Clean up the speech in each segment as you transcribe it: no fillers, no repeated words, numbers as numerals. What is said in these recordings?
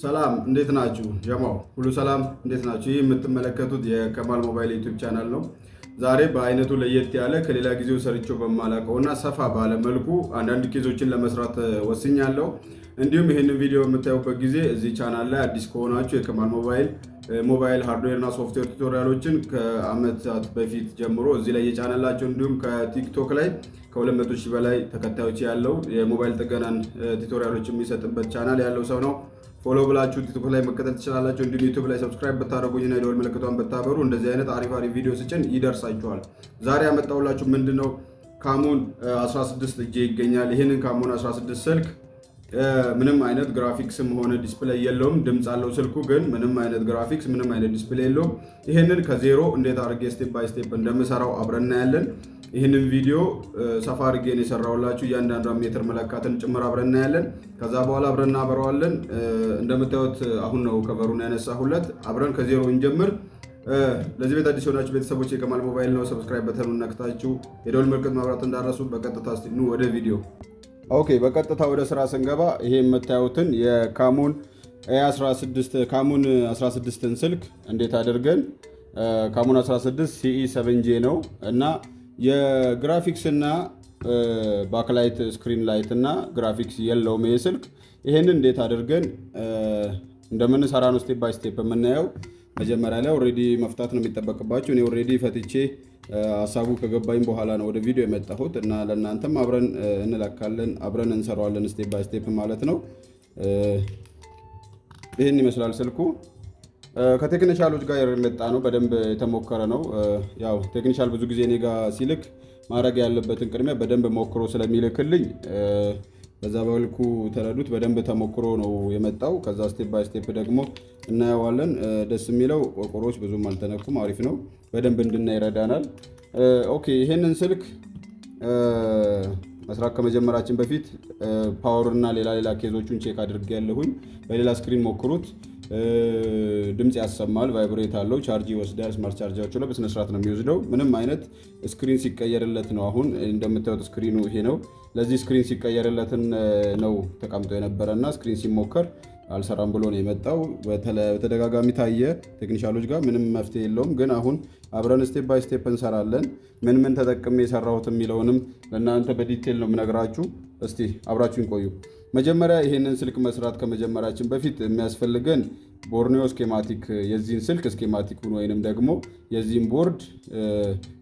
ሰላም፣ እንዴት ናችሁ? ጀማው ሁሉ ሰላም፣ እንዴት ናችሁ? ይህ የምትመለከቱት የከማል ሞባይል YouTube channel ነው። ዛሬ በአይነቱ ለየት ያለ፣ ከሌላ ጊዜው ሰርቼው በማላውቀው እና ሰፋ ባለ መልኩ አንዳንድ case ኦችን ለመስራት ወስኛለሁ። እንዲሁም ይህንን ቪዲዮ የምታዩበት ጊዜ እዚህ ቻናል ላይ አዲስ ከሆናችሁ የከማል ሞባይል ሞባይል hardware እና software tutorial ኦችን ከአመታት በፊት ጀምሮ እዚህ ላይ እየጫነላችሁ፣ እንዲሁም ከ TikTok ላይ ከ200 ሺህ በላይ ተከታዮች ያለው፣ የሞባይል ጥገናን tutorial ኦች የሚሰጥበት ቻናል ያለው ሰው ነው። Follow ብላችሁ TikTok ላይ መከተል ትችላላችሁ። እንዲሁም YouTube ላይ subscribe ብታደርጉኝና የደወል ምልክቷን ብታበሩ እንደዚህ አይነት አሪፍ አሪፍ ቪዲዮ ስጭን ይደርሳችኋል። ዛሬ ያመጣሁላችሁ ምንድነው? Camon 16 እጄ ይገኛል። ይህንን Camon 16 ስልክ ምንም አይነት ግራፊክስም ሆነ display የለውም። ድምፅ አለው ስልኩ፣ ግን ምንም አይነት ግራፊክስ፣ ምንም አይነት display የለውም። ይህንን ከዜሮ እንዴት አድርጌ step by step እንደምሰራው አብረን እናያለን። ይህንን ቪዲዮ ሰፋ አድርጌ ነው የሰራሁላችሁ። እያንዳንዷን ሜትር መለካትን ጭምር አብረን እናያለን። ከዛ በኋላ አብረን እናበረዋለን። እንደምታዩት አሁን ነው cover ኡን ያነሳሁለት። አብረን ከዜሮ እንጀምር። ለዚህ ቤት አዲስ የሆናችሁ ቤተሰቦች የከማል ሞባይል ነው። Subscribe button ኡን ነክታችሁ የደወል ምልክት ማብራት እንዳትረሱ። በቀጥታ ኑ ወደ ቪዲዮ። Okay፣ በቀጥታ ወደ ስራ ስንገባ ይሄ የምታዩትን የ Camon A16፣ Camon 16ን ስልክ እንዴት አድርገን፣ Camon 16 CE 7J ነው እና የግራፊክስ እና backlight፣ screen light እና ግራፊክስ የለውም ይሄ ስልክ። ይሄንን እንዴት አድርገን እንደምንሰራ ነው step by step የምናየው። መጀመሪያ ላይ already መፍታት ነው የሚጠበቅባችሁ። እኔ already ፈትቼ ሀሳቡ ከገባኝ በኋላ ነው ወደ ቪዲዮ የመጣሁት እና ለእናንተም አብረን እንለካለን፣ አብረን እንሰራዋለን step by step ማለት ነው። ይህን ይመስላል ስልኩ። ከ technician ኦች ጋር የመጣ ነው። በደንብ የተሞከረ ነው። ያው technician ብዙ ጊዜ እኔ ጋር ሲልክ ማድረግ ያለበትን ቅድሚያ በደንብ ሞክሮ ስለሚልክልኝ በዛ በልኩ ተረዱት። በደንብ ተሞክሮ ነው የመጣው። ከዛ step by step ደግሞ እናየዋለን። ደስ የሚለው ቆርቆሮች ብዙም አልተነኩም። አሪፍ ነው። በደንብ እንድናይ ይረዳናል። Okay፣ ይሄንን ስልክ መስራት ከመጀመራችን በፊት power እና ሌላ ሌላ case ኦቹን check አድርጌያለሁኝ። በሌላ screen ሞክሩት። ድምፅ ያሰማል፣ vibrate አለው፣ charge ይወስዳል። Smart charger ኣቸው ላይ በስነስርዓት ነው የሚወስደው። ምንም አይነት screen ሲቀየርለት ነው። አሁን እንደምታዩት screen ኑ ይሄ ነው። ለዚህ screen ሲቀየርለትን ነው ተቀምጦ የነበረ እና screen ሲሞከር አልሰራም ብሎ ነው የመጣው። በተደጋጋሚ ታየ technician ኦች ጋር፣ ምንም መፍትሄ የለውም። ግን አሁን አብረን step by step እንሰራለን። ምን ምን ተጠቅሜ የሰራሁት የሚለውንም ለእናንተ በ detail ነው የምነግራችሁ። እስቲ አብራችሁን ቆዩ። መጀመሪያ ይሄንን ስልክ መስራት ከመጀመራችን በፊት የሚያስፈልገን ቦርኒዮ schematic፣ የዚህን ስልክ schematic ኡን ወይንም ደግሞ የዚህን board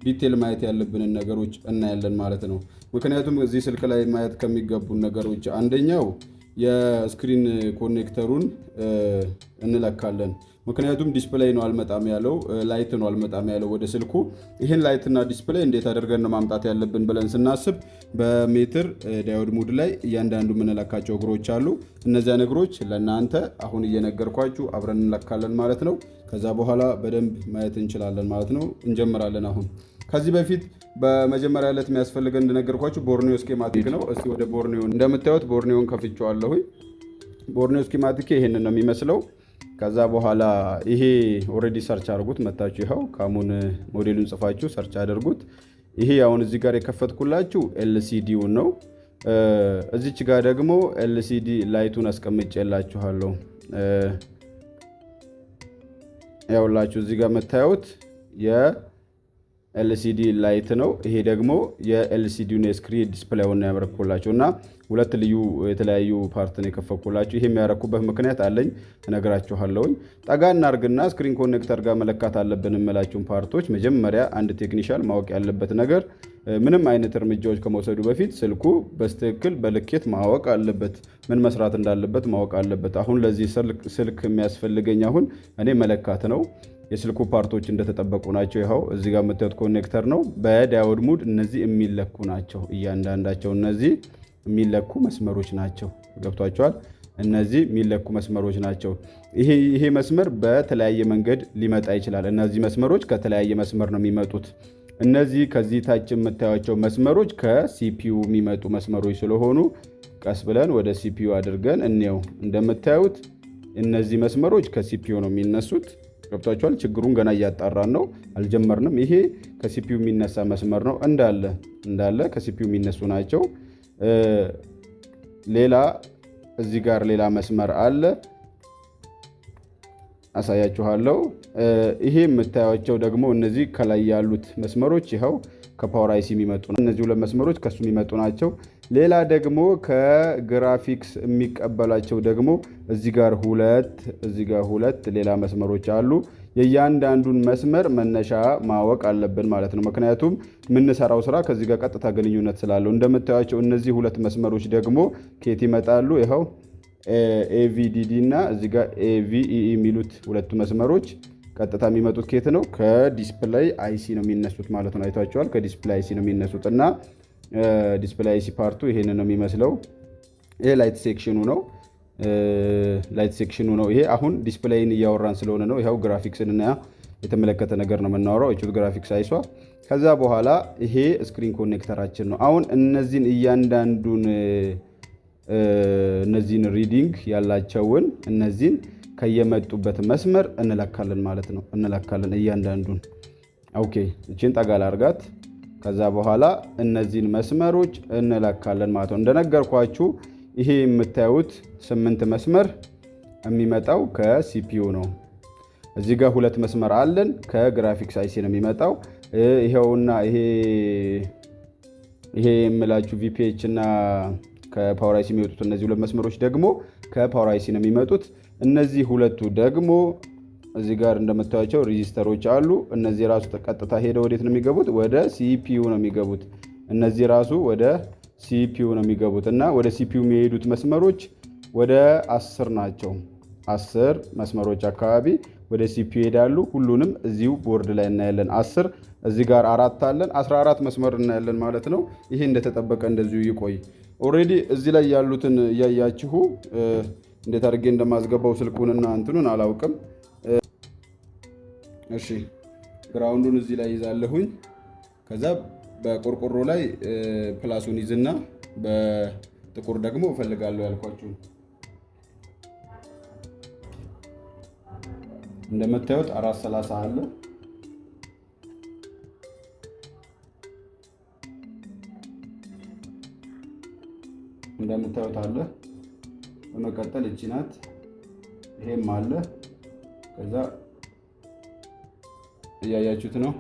detail ማየት ያለብንን ነገሮች እናያለን ማለት ነው። ምክንያቱም እዚህ ስልክ ላይ ማየት ከሚገቡን ነገሮች አንደኛው የ screen connector ኡን እንለካለን። ምክንያቱም display ነው አልመጣም ያለው፣ light ነው አልመጣም ያለው ወደ ስልኩ። ይህን light ና display እንዴት አድርገን ነው ማምጣት ያለብን ብለን ስናስብ በሜትር diode mode ላይ እያንዳንዱ የምንለካቸው እግሮች አሉ። እነዚያን እግሮች ለእናንተ አሁን እየነገርኳችሁ አብረን እንለካለን ማለት ነው። ከዛ በኋላ በደንብ ማየት እንችላለን ማለት ነው። እንጀምራለን አሁን። ከዚህ በፊት በመጀመሪያ ዕለት የሚያስፈልገን እንደነገርኳችሁ ቦርኒዮ schematic ነው። እስቲ ወደ ቦርኒዮ። እንደምታዩት ቦርኒዮን ከፍቼዋለሁኝ። ቦርኒዮ schematic ይሄንን ነው የሚመስለው። ከዛ በኋላ ይሄ already search አድርጉት መታችሁ፣ ይኸው Camon ሞዴሉን ጽፋችሁ search አድርጉት። ይሄ አሁን እዚህ ጋር የከፈትኩላችሁ LCD ውን ነው። እዚች ጋር ደግሞ LCD light ኡን አስቀምጬላችኋለሁ። ያውላችሁ እዚህ ጋር የምታዩት የ LCD light ነው። ይሄ ደግሞ የ LCD ውን የ screen display ውን ነው ያመረኩላችሁ እና ሁለት ልዩ የተለያዩ part ነው የከፈኩላችሁ። ይሄ የሚያረኩበት ምክንያት አለኝ፣ እነግራችኋለሁኝ። ጠጋ እናርግና screen connector ጋር መለካት አለብን የምላችሁን part ኦች፣ መጀመሪያ አንድ technician ማወቅ ያለበት ነገር ምንም አይነት እርምጃዎች ከመውሰዱ በፊት ስልኩ በትክክል በልኬት ማወቅ አለበት። ምን መስራት እንዳለበት ማወቅ አለበት። አሁን ለዚህ ስልክ የሚያስፈልገኝ አሁን እኔ መለካት ነው። የስልኩ part ኦች እንደተጠበቁ ናቸው። ይኸው እዚህ ጋር የምታዩት connector ነው። በ diode mode እነዚህ የሚለኩ ናቸው። እያንዳንዳቸው እነዚህ የሚለኩ መስመሮች ናቸው። ገብቷችኋል? እነዚህ የሚለኩ መስመሮች ናቸው። ይሄ መስመር በተለያየ መንገድ ሊመጣ ይችላል። እነዚህ መስመሮች ከተለያየ መስመር ነው የሚመጡት። እነዚህ ከዚህ ታች የምታዩቸው መስመሮች ከ CPU የሚመጡ መስመሮች ስለሆኑ ቀስ ብለን ወደ CPU አድርገን እንየው። እንደምታዩት እነዚህ መስመሮች ከ CPU ነው የሚነሱት። ገብቷችኋል? ችግሩን ገና እያጣራን ነው፣ አልጀመርንም። ይሄ ከ CPU የሚነሳ መስመር ነው። እንዳለ እንዳለ ከ CPU የሚነሱ ናቸው። ሌላ እዚህ ጋር ሌላ መስመር አለ። አሳያችኋለሁ። ይሄ የምታዩቸው ደግሞ እነዚህ ከላይ ያሉት መስመሮች ይኸው ከ power IC የሚመጡ ነው። እነዚህ ሁለት መስመሮች ከሱ የሚመጡ ናቸው። ሌላ ደግሞ ከግራፊክስ የሚቀበላቸው ደግሞ እዚህ ጋር ሁለት፣ እዚህ ጋር ሁለት ሌላ መስመሮች አሉ። የእያንዳንዱን መስመር መነሻ ማወቅ አለብን ማለት ነው። ምክንያቱም የምንሰራው ስራ ከዚህ ጋር ቀጥታ ግንኙነት ስላለው። እንደምታዩቸው እነዚህ ሁለት መስመሮች ደግሞ ከየት ይመጣሉ? ይኸው AVDD እና እዚህ ጋር AVEE የሚሉት ሁለቱ መስመሮች ቀጥታ የሚመጡት ከየት ነው? ከ display IC ነው የሚነሱት ማለት ነው። አይቷቸዋል። ከ display IC ነው የሚነሱት እና display IC part ኡ ይሄንን ነው የሚመስለው። ይሄ light section ኑ ነው። Light section ኑ ነው። ይሄ አሁን display ን እያወራን ስለሆነ ነው። ይኸው ግራፊክስን እና የተመለከተ ነገር ነው የምናወራው። እቹት graphics IC ሷ። ከዛ በኋላ ይሄ screen connector ኣችን ነው። አሁን እነዚህን እያንዳንዱን እነዚህን reading ያላቸውን እነዚህን ከየመጡበት መስመር እንለካለን ማለት ነው። እንለካለን እያንዳንዱን። Okay፣ እቺን ጠጋ ላርጋት። ከዛ በኋላ እነዚህን መስመሮች እንለካለን ማለት ነው። እንደነገርኳችሁ ይሄ የምታዩት ስምንት መስመር የሚመጣው ከ CPU ነው። እዚህ ጋር ሁለት መስመር አለን፣ ከ graphics IC ነው የሚመጣው። ይሄውና ይሄ የምላችሁ VPH እና ከ power IC የሚወጡት እነዚህ ሁለት መስመሮች ደግሞ ከ power IC ነው የሚመጡት። እነዚህ ሁለቱ ደግሞ እዚህ ጋር እንደምታዩቸው resistor ኦች አሉ። እነዚህ ራሱ ቀጥታ ሄደው ወዴት ነው የሚገቡት? ወደ CPU ነው የሚገቡት። እነዚህ ራሱ ወደ CPU ነው የሚገቡት እና ወደ CPU የሚሄዱት መስመሮች ወደ 10 ናቸው። 10 መስመሮች አካባቢ ወደ CPU ይሄዳሉ። ሁሉንም እዚሁ ቦርድ ላይ እናያለን። 10፣ እዚህ ጋር አራት አለን፣ 14 መስመር እናያለን ማለት ነው። ይሄ እንደተጠበቀ እንደዚሁ ይቆይ። Already እዚህ ላይ ያሉትን እያያችሁ እንዴት አድርጌ እንደማስገባው ስልኩንና እንትኑን አላውቅም። እሺ፣ ground ኡን እዚህ ላይ ይዛለሁኝ። ከዛ በቆርቆሮ ላይ plus ኡን ይዝና በጥቁር ደግሞ እፈልጋለሁ ያልኳችሁን። እንደምታዩት 4:30 አለ። እንደምታዩት አለ። በመቀጠል እቺ ናት። ይሄም አለ። ከዛ እያያችሁት ነው።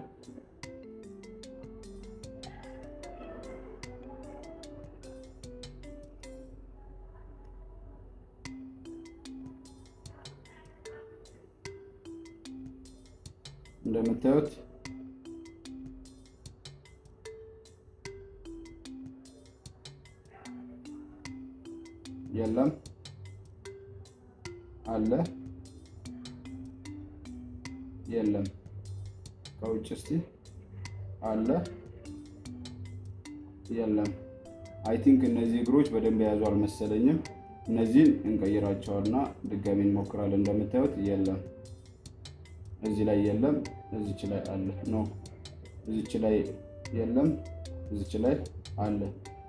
እንደምታዩት የለም፣ አለ፣ የለም። ከውጭ እስቲ አለ፣ የለም። I think እነዚህ እግሮች በደንብ የያዙ አልመሰለኝም። እነዚህን እንቀይራቸዋልና ድጋሚ እንሞክራለን። እንደምታዩት የለም፣ እዚህ ላይ የለም፣ እዚች ላይ አለ። No፣ እዚች ላይ የለም፣ እዚች ላይ አለ።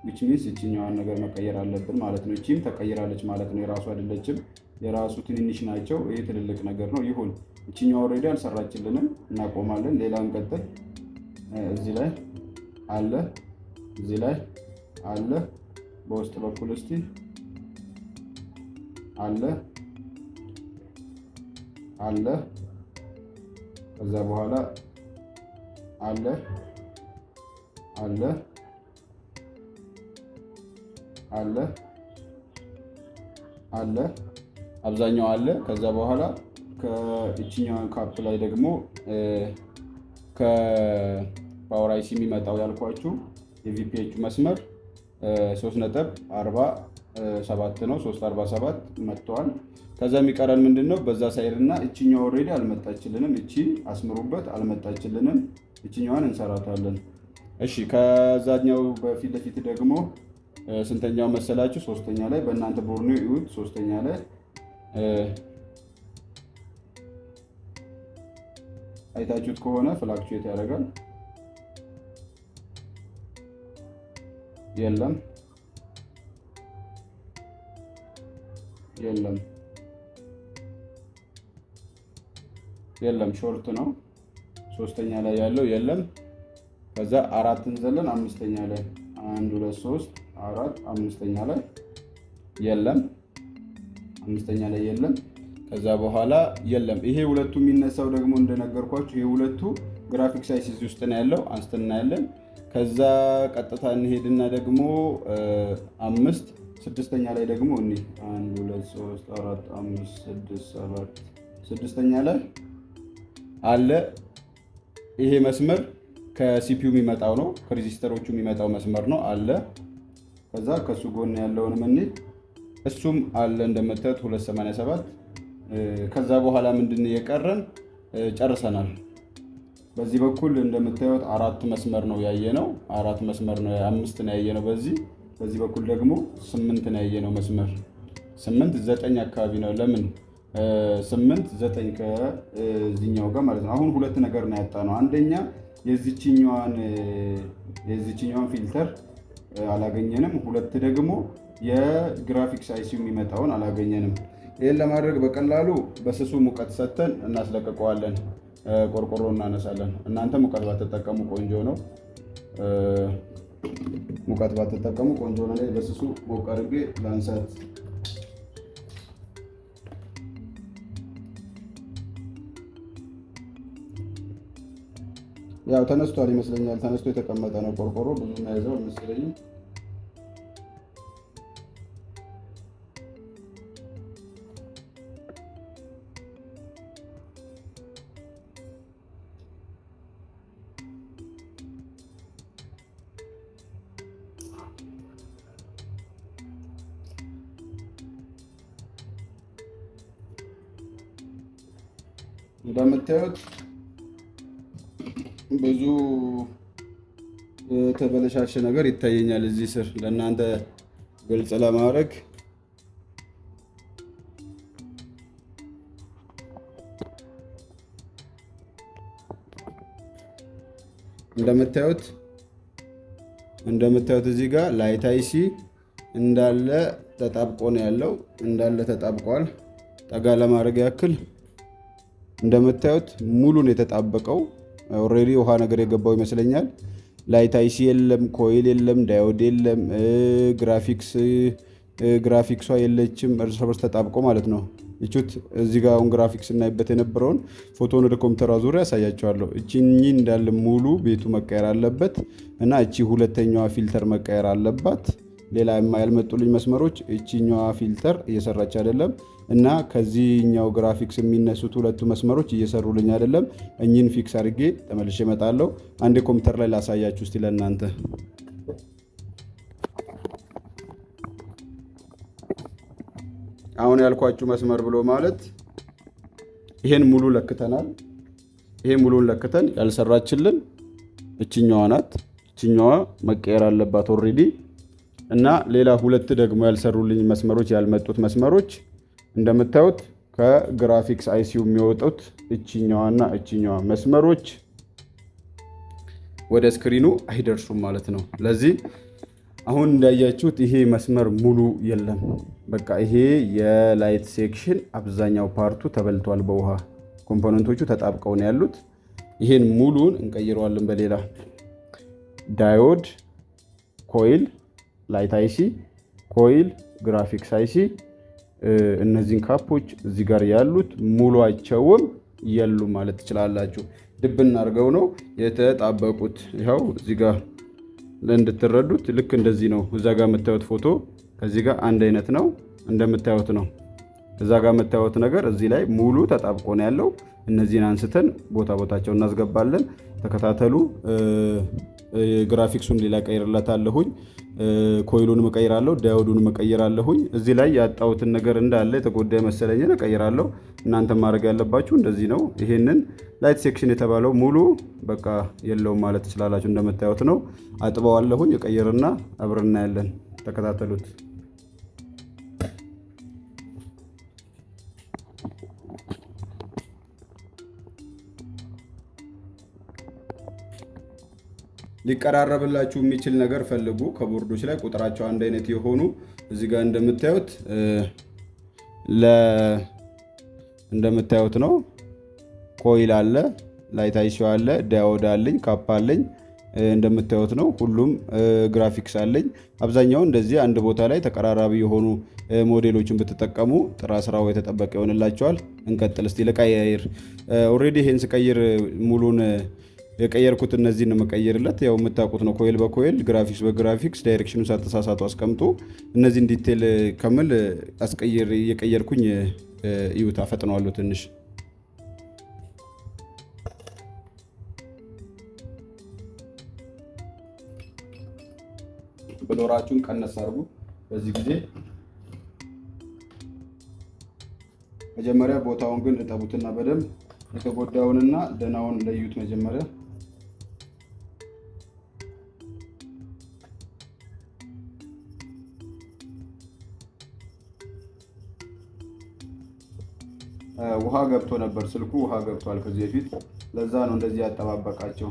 Which means እችኛዋን ነገር መቀየር አለብን ማለት ነው። እቺም ተቀይራለች ማለት ነው። የራሱ አይደለችም። የራሱ ትንንሽ ናቸው። ይሄ ትልልቅ ነገር ነው። ይሁን፣ እችኛዋ already አልሰራችልንም። እናቆማለን። ሌላ እንቀጥል። እዚህ ላይ አለ፣ እዚህ ላይ አለ። በውስጥ በኩል እስቲ አለ፣ አለ። ከዛ በኋላ አለ፣ አለ፣ አለ፣ አለ፣ አብዛኛው አለ። ከዛ በኋላ ከእችኛውን cap ላይ ደግሞ ከ power IC የሚመጣው ያልኳችሁ የ VPH መስመር 3.47 ነው። 3.47 መጥተዋል። ከዛ የሚቀረን ምንድን ነው? በዛ side እና እችኛው already አልመጣችልንም። እቺ አስምሩበት፣ አልመጣችልንም። እችኛዋን እንሰራታለን። እሺ፣ ከዛኛው በፊት ለፊት ደግሞ ስንተኛው መሰላችሁ? ሶስተኛ ላይ፣ በእናንተ ቦርኔው ይዩት። ሶስተኛ ላይ አይታችሁት ከሆነ fluctuate ያደርጋል። የለም፣ የለም፣ የለም፣ short ነው። ሶስተኛ ላይ ያለው የለም። ከዛ አራትን ዘለን አምስተኛ ላይ፣ አንድ፣ ሁለት፣ ሶስት፣ አራት፣ አምስተኛ ላይ የለም። አምስተኛ ላይ የለም። ከዛ ከዛ በኋላ የለም። ይሄ ሁለቱ የሚነሳው ደግሞ እንደነገርኳችሁ ይሄ ሁለቱ graphics IC ውስጥ ነው ያለው፣ አንስተን እናያለን። ከዛ ቀጥታ እንሄድና ደግሞ አምስት ስድስተኛ ላይ ደግሞ እኔ አንድ፣ ሁለት፣ ሶስት፣ አራት፣ አምስት፣ ስድስት፣ ሰባት፣ ስድስተኛ ላይ አለ። ይሄ መስመር ከ CPU የሚመጣው ነው፣ ከ resistor ኦቹ የሚመጣው መስመር ነው አለ። ከዛ ከሱ ጎን ያለውን እኔ እሱም አለ እንደምታዩት 287። ከዛ በኋላ ምንድን የቀረን? ጨርሰናል። በዚህ በኩል እንደምታዩት አራት መስመር ነው ያየነው። አራት መስመር ነው፣ አምስት ነው ያየነው። በዚህ በኩል ደግሞ ስምንት ነው ያየነው መስመር፣ ስምንት ዘጠኝ አካባቢ ነው። ለምን ስምንት ዘጠኝ ከዚህኛው ጋር ማለት ነው። አሁን ሁለት ነገር ነው ያጣነው። አንደኛ የዚችኛዋን filter አላገኘንም። ሁለት ደግሞ የ graphics IC የሚመጣውን አላገኘንም። ይህን ለማድረግ በቀላሉ በስሱ ሙቀት ሰጥተን እናስለቅቀዋለን። ቆርቆሮ እናነሳለን። እናንተ ሙቀት ባትጠቀሙ ቆንጆ ነው። ሙቀት ባትጠቀሙ ቆንጆ ነው። በስሱ ሞቅ አድርጌ ላንሳት። ያው ተነስቷል ይመስለኛል። ተነስቶ የተቀመጠ ነው ቆርቆሮ፣ ብዙ መያዘው አልመሰለኝም። እንደምታዩት ብዙ የተበለሻሸ ነገር ይታየኛል እዚህ ስር፣ ለእናንተ ግልጽ ለማድረግ እንደምታዩት እዚህ ጋር light IC እንዳለ ተጣብቆ ነው ያለው። እንዳለ ተጣብቋል። ጠጋ ለማድረግ ያክል እንደምታዩት ሙሉን የተጣበቀው already ውሃ ነገር የገባው ይመስለኛል። Light IC የለም፣ coil የለም፣ diode የለም፣ ግራፊክሷ የለችም። እርስ በርስ ተጣብቆ ማለት ነው። እቹት እዚህ ጋር አሁን ግራፊክስ እናይበት የነበረውን ፎቶን ወደ ኮምፒውተሯ ዙሪያ ያሳያቸዋለሁ። እቺ እንዳለ ሙሉ ቤቱ መቀየር አለበት እና እቺ ሁለተኛዋ filter መቀየር አለባት። ሌላ ያልመጡልኝ መስመሮች እቺኛዋ filter እየሰራች አይደለም እና ከዚህኛው ግራፊክስ የሚነሱት ሁለቱ መስመሮች እየሰሩልኝ አይደለም። እኚህን fix አድርጌ ተመልሼ እመጣለሁ። አንዴ ኮምፒውተር ላይ ላሳያችሁ እስቲ ለእናንተ። አሁን ያልኳችሁ መስመር ብሎ ማለት ይሄን ሙሉ ለክተናል። ይሄን ሙሉን ለክተን ያልሰራችልን እችኛዋ ናት። እችኛዋ መቀየር አለባት already። እና ሌላ ሁለት ደግሞ ያልሰሩልኝ መስመሮች፣ ያልመጡት መስመሮች እንደምታዩት ከ graphics IC ው የሚወጡት እችኛዋና እችኛዋ መስመሮች ወደ screen ኑ አይደርሱም ማለት ነው። ለዚህ አሁን እንዳያችሁት ይሄ መስመር ሙሉ የለም። በቃ ይሄ የ light section አብዛኛው part ኡ ተበልቷል በውሃ፣ component ኦቹ ተጣብቀው ነው ያሉት። ይሄን ሙሉን እንቀይረዋለን በሌላ diode፣ coil፣ light IC፣ coil፣ graphics IC፣ እነዚህን cap ኦች እዚህ ጋር ያሉት ሙሏቸውም የሉም ማለት ትችላላችሁ። ድብን አድርገው ነው የተጣበቁት። ይኸው እዚህ ጋር እንድትረዱት ልክ እንደዚህ ነው። እዛ ጋር የምታዩት ፎቶ ከዚህ ጋር አንድ አይነት ነው፣ እንደምታዩት ነው። እዛ ጋር የምታዩት ነገር እዚህ ላይ ሙሉ ተጣብቆ ነው ያለው። እነዚህን አንስተን ቦታ ቦታቸው እናስገባለን። ተከታተሉ። ግራፊክሱን ሌላ ቀይርለታለሁኝ፣ coil ኡንም እቀይራለሁ፣ diode ኡንም እቀይራለሁኝ። እዚህ ላይ ያጣሁትን ነገር እንዳለ የተጎዳ መሰለኝን እቀይራለሁ። እናንተ ማድረግ ያለባችሁ እንደዚህ ነው። ይሄንን light section የተባለው ሙሉ በቃ የለውም ማለት ትችላላችሁ። እንደምታዩት ነው። አጥበዋለሁኝ፣ እቀይርና አብረን እናያለን። ተከታተሉት። ሊቀራረብላችሁ የሚችል ነገር ፈልጉ። ከቦርዶች ላይ ቁጥራቸው አንድ አይነት የሆኑ እዚህ ጋር እንደምታዩት ነው። Coil አለ፣ light IC አለ፣ diode አለኝ፣ cap አለኝ። እንደምታዩት ነው። ሁሉም ግራፊክስ አለኝ። አብዛኛው እንደዚህ አንድ ቦታ ላይ ተቀራራቢ የሆኑ ሞዴሎችን ብትጠቀሙ ጥራት ስራው የተጠበቀ ይሆንላቸዋል። እንቀጥል እስቲ ልቀያይር። Already ይሄን ስቀይር ሙሉን የቀየርኩት እነዚህን ነው የምቀይርለት። ያው የምታውቁት ነው። Coil በ coil፣ graphics በ graphics፣ direction ኑን ሳትሳሳቱ አስቀምጡ። እነዚህን detail ከምል አስቀይር እየቀየርኩኝ እዩት፣ አፈጥነዋለሁ ትንሽ። Blower ኣችሁን ቀነስ አድርጉ። በዚህ ጊዜ መጀመሪያ ቦታውን ግን እጠቡትና በደንብ የተጎዳውንና ደህናውን ለዩት መጀመሪያ። ውሃ ገብቶ ነበር ስልኩ፣ ውሃ ገብቷል ከዚህ በፊት። ለዛ ነው እንደዚህ ያጠባበቃቸው።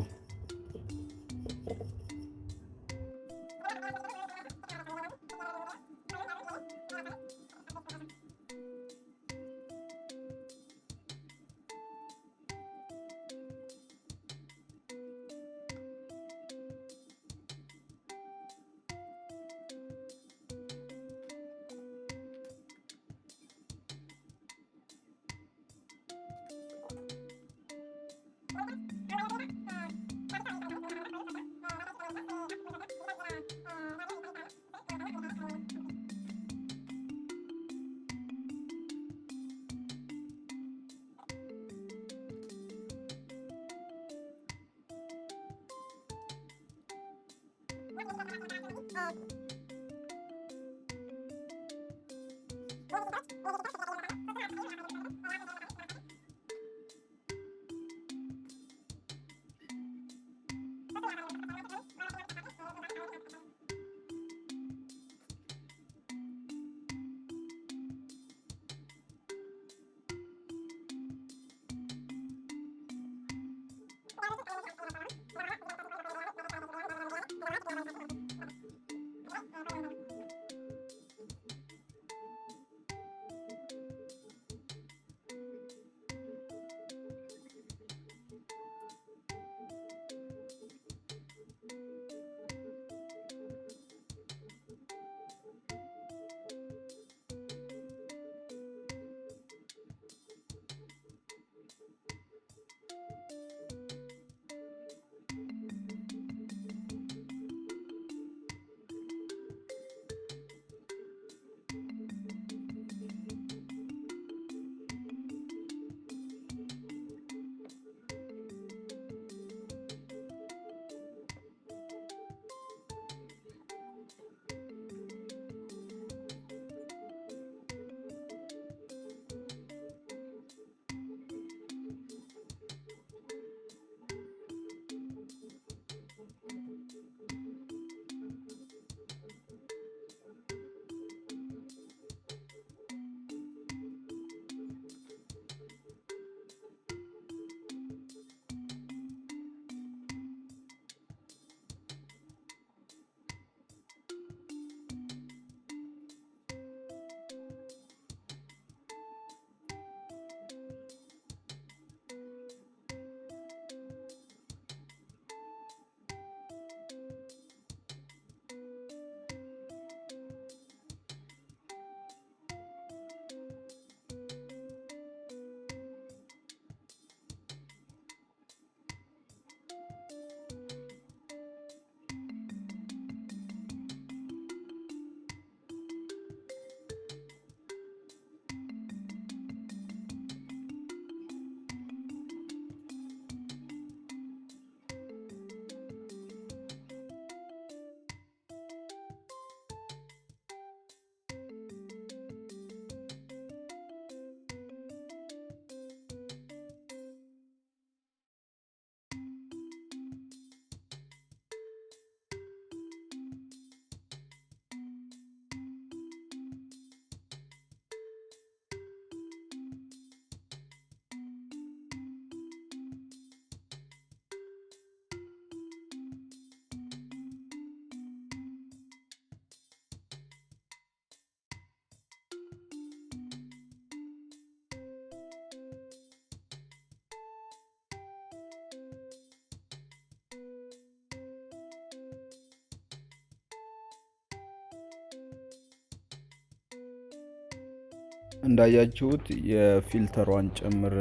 እንዳያችሁት የ filter ሯን ጭምር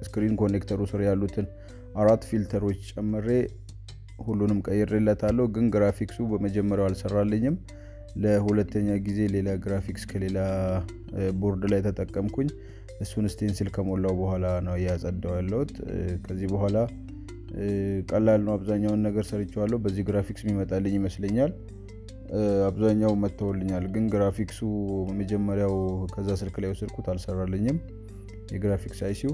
screen connector ሩ ስር ያሉትን አራት filter ሮች ጨምሬ ሁሉንም ቀይሬለታለሁ። ግን ግራፊክሱ በመጀመሪያው አልሰራልኝም። ለሁለተኛ ጊዜ ሌላ ግራፊክስ ከሌላ ቦርድ ላይ ተጠቀምኩኝ። እሱን stencil ከሞላው በኋላ ነው እያጸዳው ያለሁት። ከዚህ በኋላ ቀላል ነው። አብዛኛውን ነገር ሰርቼዋለሁ። በዚህ ግራፊክስ የሚመጣልኝ ይመስለኛል። አብዛኛው መጥተውልኛል። ግን ግራፊክሱ መጀመሪያው ከዛ ስልክ ላይ ወሰድኩት አልሰራልኝም። የ graphics IC ው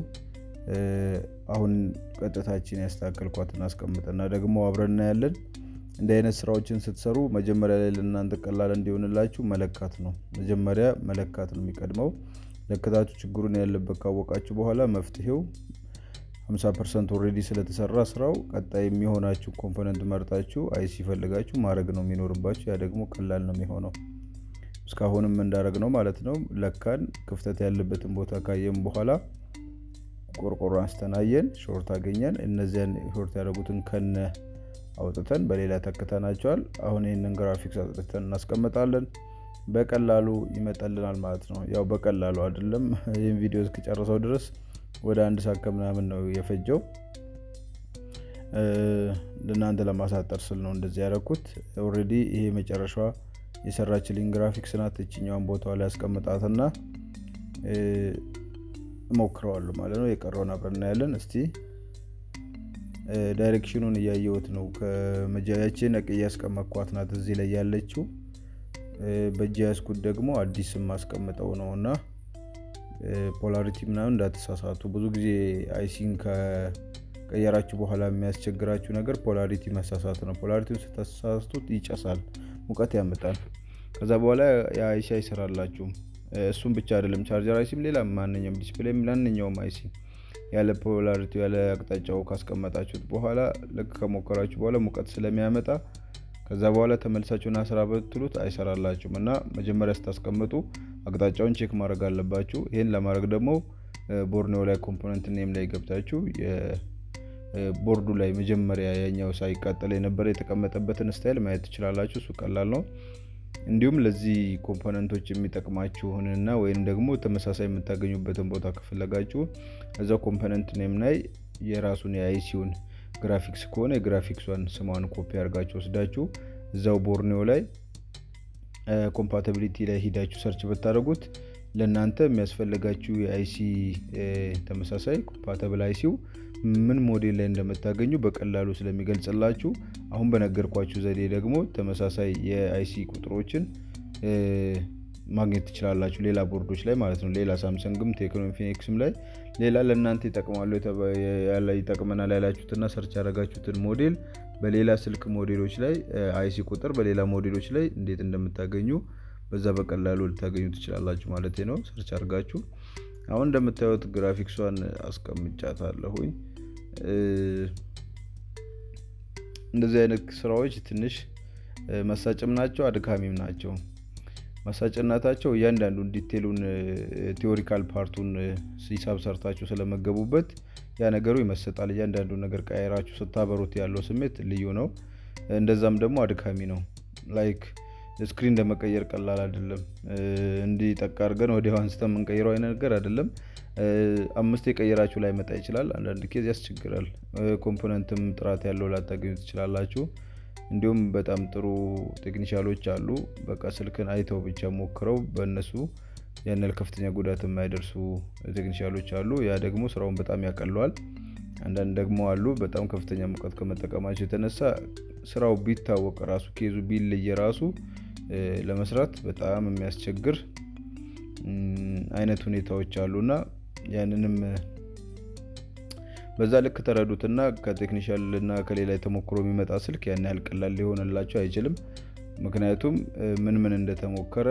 አሁን ቀጥታችን ያስተካከልኳትን አስቀምጥና ደግሞ አብረን እናያለን። እንዲህ አይነት ስራዎችን ስትሰሩ መጀመሪያ ላይ ለእናንተ ቀላል እንዲሆንላችሁ መለካት ነው። መጀመሪያ መለካት ነው የሚቀድመው። ለክታችሁ ችግሩን ያለበት ካወቃችሁ በኋላ መፍትሄው 50% already ስለተሰራ ስራው ቀጣይ የሚሆናችሁ component መርጣችሁ IC ፈልጋችሁ ማድረግ ነው የሚኖርባችሁ። ያ ደግሞ ቀላል ነው የሚሆነው። እስካሁንም እንዳደረግ ነው ማለት ነው። ለካን፣ ክፍተት ያለበትን ቦታ ካየን በኋላ ቆርቆሮ አንስተን አየን፣ short አገኘን። እነዚያን short ያደረጉትን ከነ አውጥተን በሌላ ተክተናቸዋል። አሁን ይህንን ግራፊክስ አውጥተን እናስቀምጣለን። በቀላሉ ይመጣልናል ማለት ነው። ያው በቀላሉ አይደለም፣ ይህን ቪዲዮ እስክጨርሰው ድረስ ወደ አንድ ሰዓት ከምናምን ነው የፈጀው። ለእናንተ ለማሳጠር ስል ነው እንደዚህ ያደረኩት። Already ይሄ መጨረሻዋ የሰራችልኝ ግራፊክስ ናት። እችኛዋን ቦታዋ ላይ ያስቀምጣትና እሞክረዋለሁ ማለት ነው። የቀረውን አብረን እናያለን። እስቲ direction ኑን እያየሁት ነው። ከመጃያቼ ነቅዬ ያስቀመጥኳት ናት እዚህ ላይ ያለችው። በእጅ ያዝኩት ደግሞ አዲስ የማስቀምጠው ነው እና polarity ምናምን እንዳትሳሳቱ። ብዙ ጊዜ IC ን ከቀየራችሁ በኋላ የሚያስቸግራችሁ ነገር polarity መሳሳት ነው። Polarity ውን ስትሳሳቱት ይጨሳል፣ ሙቀት ያመጣል። ከዛ በኋላ ያ IC አይሰራላችሁም። እሱም ብቻ አይደለም፣ charger IC ም፣ ሌላ ማንኛውም display ም፣ ማንኛውም IC ያለ polarity ያለ አቅጣጫው ካስቀመጣችሁት በኋላ ልክ ከሞከራችሁ በኋላ ሙቀት ስለሚያመጣ ከዛ በኋላ ተመልሳችሁ ና ስራ ብትሉት አይሰራላችሁም። እና መጀመሪያ ስታስቀምጡ አቅጣጫውን check ማድረግ አለባችሁ። ይህን ለማድረግ ደግሞ ቦርኔው ላይ component name ላይ ገብታችሁ ቦርዱ ላይ መጀመሪያ ያኛው ሳይቃጠል የነበረ የተቀመጠበትን style ማየት ትችላላችሁ። እሱ ቀላል ነው። እንዲሁም ለዚህ component ኦች የሚጠቅማችሁንና ወይም ደግሞ ተመሳሳይ የምታገኙበትን ቦታ ከፈለጋችሁ እዛው component name ላይ የራሱን የ IC ውን ግራፊክስ ከሆነ የግራፊክሷን ስሟን ኮፒ አድርጋችሁ ወስዳችሁ እዛው ቦርኔው ላይ compatibility ላይ ሂዳችሁ search ብታደርጉት ለእናንተ የሚያስፈልጋችሁ የ IC ተመሳሳይ compatible IC ው ምን ሞዴል ላይ እንደምታገኙ በቀላሉ ስለሚገልጽላችሁ አሁን በነገርኳችሁ ዘዴ ደግሞ ተመሳሳይ የ IC ቁጥሮችን ማግኘት ትችላላችሁ። ሌላ ቦርዶች ላይ ማለት ነው። ሌላ ሳምሰንግም፣ ቴክኖ፣ ኢንፊኒክስም ላይ ሌላ ለእናንተ ይጠቅማሉ ይጠቅመናል ያላችሁትና search ያደረጋችሁትን ሞዴል በሌላ ስልክ ሞዴሎች ላይ IC ቁጥር በሌላ ሞዴሎች ላይ እንዴት እንደምታገኙ በዛ በቀላሉ ልታገኙ ትችላላችሁ ማለት ነው። Search አድርጋችሁ አሁን እንደምታዩት ግራፊክሷን አስቀምጫታለሁኝ። እንደዚህ አይነት ስራዎች ትንሽ መሳጭም ናቸው፣ አድካሚም ናቸው። መሳጭነታቸው እያንዳንዱን detail ኡን theoretical part ኡን ሂሳብ ሰርታችሁ ስለመገቡበት ያ ነገሩ ይመስጣል። እያንዳንዱን ነገር ቀያይራችሁ ስታበሩት ያለው ስሜት ልዩ ነው። እንደዛም ደግሞ አድካሚ ነው። Like screen እንደመቀየር ቀላል አይደለም። እንዲህ ጠቅ አድርገን ወዲያው አንስተን የምንቀይረው አይነት ነገር አይደለም። አምስት የቀየራችሁ ላይመጣ ይችላል። አንዳንድ case ያስቸግራል። Component ም ጥራት ያለው ላታገኙ ትችላላችሁ። እንዲሁም በጣም ጥሩ technician ኖች አሉ። በቃ ስልክን አይተው ብቻ ሞክረው በእነሱ ያን ያህል ከፍተኛ ጉዳት የማይደርሱ technician ኖች አሉ። ያ ደግሞ ስራውን በጣም ያቀለዋል። አንዳንድ ደግሞ አሉ በጣም ከፍተኛ ሙቀት ከመጠቀማቸው የተነሳ ስራው ቢታወቅ ራሱ case ኡ ቢለይ ራሱ ለመስራት በጣም የሚያስቸግር አይነት ሁኔታዎች አሉና ያንንም በዛ ልክ ተረዱትና ከ technician እና ከሌላ የተሞክሮ የሚመጣ ስልክ ያን ያህል ቀላል ሊሆንላችሁ አይችልም። ምክንያቱም ምን ምን እንደተሞከረ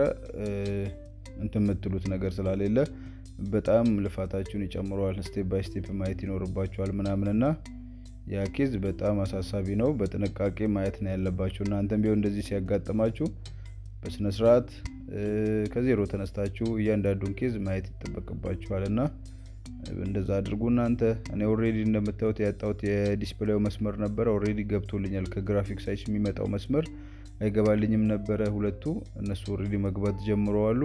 እንትን የምትሉት ነገር ስለሌለ በጣም ልፋታችሁን ይጨምረዋል። Step by step ማየት ይኖርባችኋል ምናምንና ያ case በጣም አሳሳቢ ነው። በጥንቃቄ ማየት ነው ያለባችሁ። እናንተም ቢሆን እንደዚህ ሲያጋጥማችሁ በስነ ስርዓት ከዜሮ ተነስታችሁ እያንዳንዱን case ማየት ይጠበቅባችኋል እና እንደዛ አድርጉ እናንተ። እኔ already እንደምታዩት ያጣሁት የ display ዩ መስመር ነበረ። Already ገብቶልኛል። ከ graphics IC የሚመጣው መስመር አይገባልኝም ነበረ። ሁለቱ እነሱ already መግባት ጀምረዋሉ።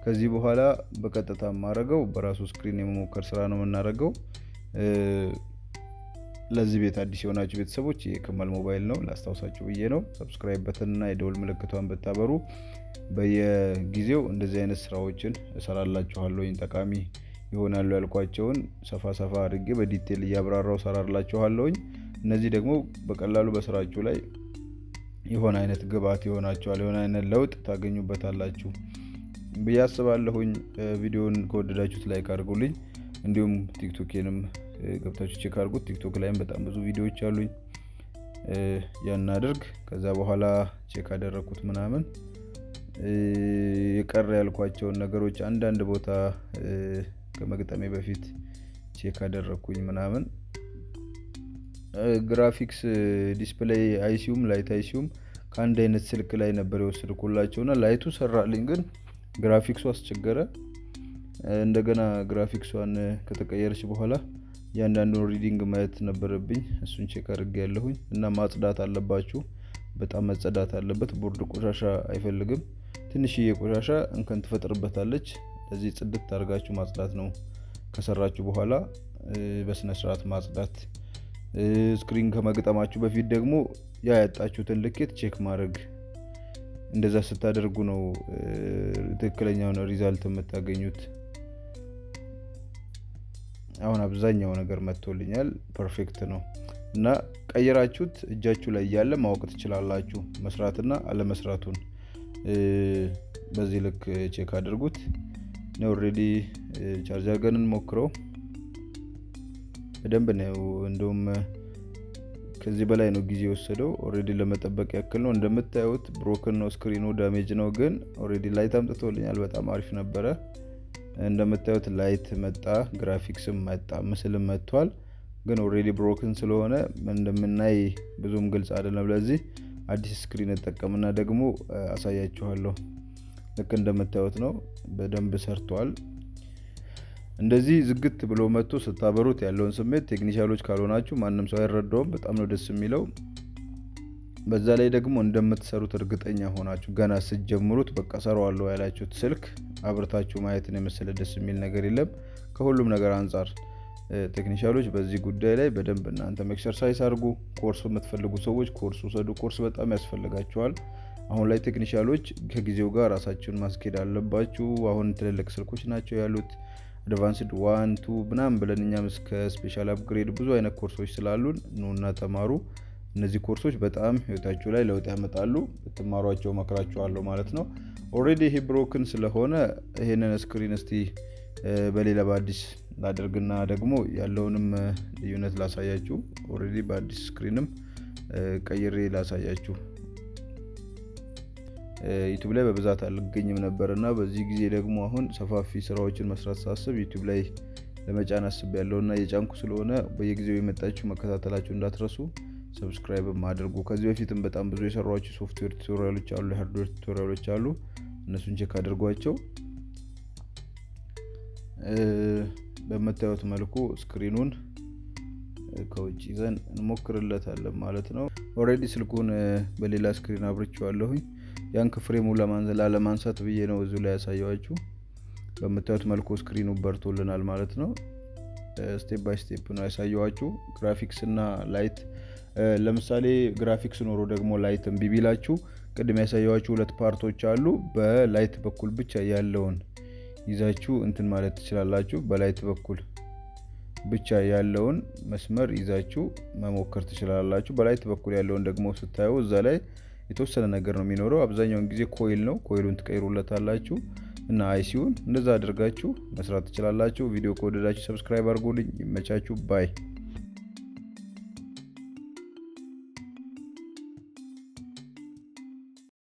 ከዚህ በኋላ በቀጥታ የማደርገው በራሱ screen የመሞከር ስራ ነው የምናደርገው። ለዚህ ቤት አዲስ የሆናችሁ ቤተሰቦች የከማል ሞባይል ነው፣ ላስታውሳችሁ ብዬ ነው። Subscribe button ና የደወል ምልክቷን ብታበሩ በየጊዜው እንደዚህ አይነት ስራዎችን እሰራላችኋለሁ። ጠቃሚ ይሆናሉ ያልኳቸውን ሰፋ ሰፋ አድርጌ በ detail እያብራራው እሰራላችኋለሁኝ። እነዚህ ደግሞ በቀላሉ በስራችሁ ላይ የሆነ አይነት ግብአት ይሆናችኋል፣ የሆነ አይነት ለውጥ ታገኙበታላችሁ ብዬ አስባለሁኝ። ቪዲዮውን ከወደዳችሁት like አድርጉልኝ። እንዲሁም ቲክቶኬንም ገብታችሁ check አድርጉት። ቲክቶክ ላይም በጣም ብዙ ቪዲዮዎች አሉኝ። ያን አድርግ። ከዛ በኋላ check አደረግኩት ምናምን የቀረ ያልኳቸውን ነገሮች አንዳንድ ቦታ ከመግጠሜ በፊት check አደረግኩኝ ምናምን። Graphics display IC ዩም light IC ዩም ከአንድ አይነት ስልክ ላይ ነበር የወሰድኩላቸው እና light ኡ ሰራልኝ፣ ግን ግራፊክሱ አስቸገረ። እንደገና ግራፊክሷን ከተቀየረች በኋላ እያንዳንዱን reading ማየት ነበረብኝ። እሱን check አድርጌ ያለሁኝ እና ማጽዳት አለባችሁ። በጣም መጸዳት አለበት። ቦርድ ቆሻሻ አይፈልግም። ትንሽዬ ቆሻሻ እንከን ትፈጥርበታለች። ለዚህ ጽድት አድርጋችሁ ማጽዳት ነው። ከሰራችሁ በኋላ በስነ ስርዓት ማጽዳት። Screen ከመግጠማችሁ በፊት ደግሞ ያ ያጣችሁትን ልኬት check ማድረግ። እንደዛ ስታደርጉ ነው ትክክለኛውን result የምታገኙት። አሁን አብዛኛው ነገር መጥቶልኛል። Perfect ነው እና ቀይራችሁት እጃችሁ ላይ እያለ ማወቅ ትችላላችሁ መስራትና አለመስራቱን። በዚህ ልክ check አድርጉት። Already charge አድርገን እንሞክረው። በደንብ ነው፣ እንደውም ከዚህ በላይ ነው ጊዜ የወሰደው። Already ለመጠበቅ ያክል ነው። እንደምታዩት broken ነው፣ screen ኑ damage ነው፣ ግን already light አምጥቶልኛል። በጣም አሪፍ ነበረ። እንደምታዩት light መጣ፣ ግራፊክስም መጣ፣ ምስልም መጥቷል። ግን already broken ስለሆነ እንደምናይ ብዙም ግልጽ አይደለም። ለዚህ አዲስ screen እጠቀምና ደግሞ አሳያችኋለሁ። ልክ እንደምታዩት ነው፣ በደንብ ሰርቷል። እንደዚህ ዝግት ብሎ መጥቶ ስታበሩት ያለውን ስሜት ቴክኒሻኖች ካልሆናችሁ ማንም ሰው አይረዳውም። በጣም ነው ደስ የሚለው። በዛ ላይ ደግሞ እንደምትሰሩት እርግጠኛ ሆናችሁ ገና ስትጀምሩት በቃ ሰራዋለሁ ያላችሁት ስልክ አብርታችሁ ማየትን የመሰለ ደስ የሚል ነገር የለም። ከሁሉም ነገር አንጻር ቴክኒሻኖች በዚህ ጉዳይ ላይ በደንብ እናንተም exercise አድርጉ። ኮርስ የምትፈልጉ ሰዎች ኮርስ ውሰዱ። ኮርስ በጣም ያስፈልጋችኋል። አሁን ላይ ቴክኒሻኖች ከጊዜው ጋር ራሳችሁን ማስኬድ አለባችሁ። አሁን ትልልቅ ስልኮች ናቸው ያሉት፣ advanced 1፣ 2 ምናምን ብለን እኛም እስከ special upgrade ብዙ አይነት ኮርሶች ስላሉን ኑና ተማሩ። እነዚህ ኮርሶች በጣም ህይወታችሁ ላይ ለውጥ ያመጣሉ። ብትማሯቸው መክራችኋለሁ ማለት ነው። Already ይሄ broken ስለሆነ ይሄንን screen እስቲ በሌላ በአዲስ ላደርግና ደግሞ ያለውንም ልዩነት ላሳያችሁ። Already በአዲስ screen ም ቀይሬ ላሳያችሁ። ዩቲዩብ ላይ በብዛት አልገኝም ነበር እና በዚህ ጊዜ ደግሞ አሁን ሰፋፊ ስራዎችን መስራት ሳስብ ዩቲዩብ ላይ ለመጫን አስቤያለሁ እና የጫንኩ ስለሆነ በየጊዜው የመጣችሁ መከታተላችሁ እንዳትረሱ፣ subscribe ም አድርጉ። ከዚህ በፊትም በጣም ብዙ የሰሯቸው software tutorial ኦች አሉ፣ የ hardware tutorial ኦች አሉ። እነሱን check አድርጓቸው። በምታዩት መልኩ screen ኑን ከውጭ ይዘን እንሞክርለታለን ማለት ነው። Already ስልኩን በሌላ screen አብርቼዋለሁኝ። ያን ከ frame ኡ ላለማንሳት ብዬ ነው እዚሁ ላይ ያሳየኋችሁ። በምታዩት መልኩ screen ኑ በርቶልናል ማለት ነው። Step by step ነው ያሳየኋችሁ። ግራፊክስ እና light፣ ለምሳሌ ግራፊክስ ኖሮ ደግሞ light እምቢ ቢላችሁ ቅድም ያሳየኋችሁ ሁለት part ኦች አሉ። በ light በኩል ብቻ ያለውን ይዛችሁ እንትን ማለት ትችላላችሁ። በ light በኩል ብቻ ያለውን መስመር ይዛችሁ መሞከር ትችላላችሁ። በ light በኩል ያለውን ደግሞ ስታዩ እዛ ላይ የተወሰነ ነገር ነው የሚኖረው። አብዛኛውን ጊዜ coil ነው። Coil ኡን ትቀይሩለታላችሁ እና IC ውን እንደዛ አድርጋችሁ መስራት ትችላላችሁ። ቪዲዮ ከወደዳችሁ subscribe አድርጉልኝ። ይመቻችሁ። Bye።